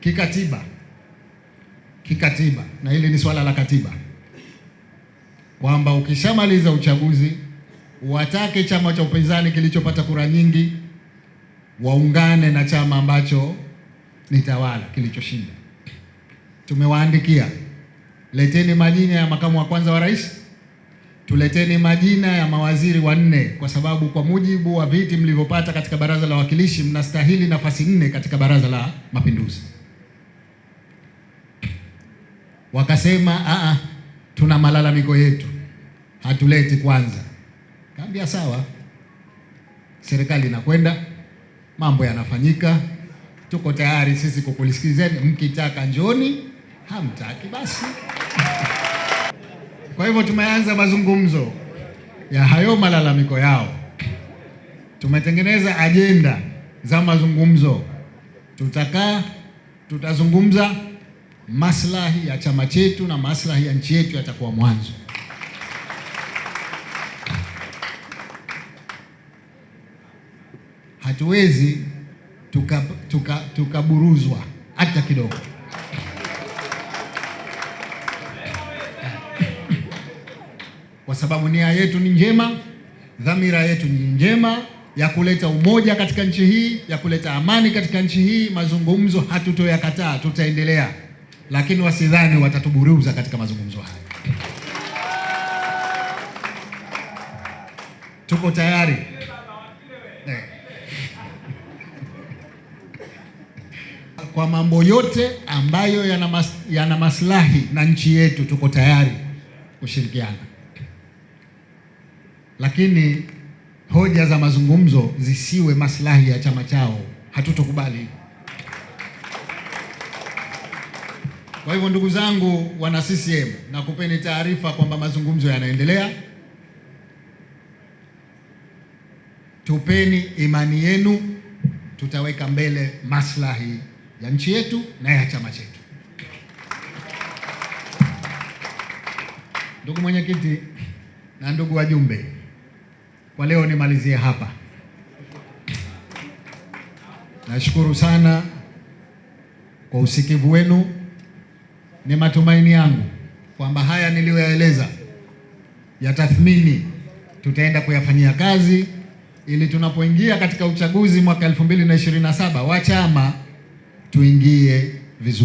Kikatiba, kikatiba, na hili ni swala la katiba, kwamba ukishamaliza uchaguzi watake chama cha upinzani kilichopata kura nyingi waungane na chama ambacho ni tawala kilichoshinda. Tumewaandikia, leteni majina ya makamu wa kwanza wa rais, tuleteni majina ya mawaziri wanne, kwa sababu kwa mujibu wa viti mlivyopata katika Baraza la Wawakilishi mnastahili nafasi nne katika Baraza la Mapinduzi. Wakasema aa, tuna malalamiko yetu, hatuleti kwanza. Kaambia sawa, serikali inakwenda, mambo yanafanyika, tuko tayari sisi kukulisikizeni, mkitaka njoni, hamtaki basi. Kwa hivyo tumeanza mazungumzo ya hayo malalamiko yao, tumetengeneza ajenda za mazungumzo. Tutakaa, tutazungumza, maslahi ya chama chetu na maslahi ya nchi yetu yatakuwa mwanzo. Hatuwezi tukaburuzwa tuka hata kidogo. Kwa sababu nia yetu ni njema, dhamira yetu ni njema ya kuleta umoja katika nchi hii, ya kuleta amani katika nchi hii. Mazungumzo hatutoyakataa, tutaendelea, lakini wasidhani watatuburuza katika mazungumzo haya. Tuko tayari kwa mambo yote ambayo yana maslahi na nchi yetu, tuko tayari kushirikiana, lakini hoja za mazungumzo zisiwe maslahi ya chama chao, hatutokubali. Kwa hivyo, ndugu zangu wana CCM, nakupeni taarifa kwamba mazungumzo yanaendelea. Tupeni imani yenu, tutaweka mbele maslahi ya nchi yetu na ya chama chetu. Ndugu mwenyekiti na ndugu wajumbe, kwa leo nimalizie hapa. Nashukuru sana kwa usikivu wenu. Ni matumaini yangu kwamba haya niliyoyaeleza ya tathmini tutaenda kuyafanyia kazi ili tunapoingia katika uchaguzi mwaka 2027 wa chama tuingie vizuri.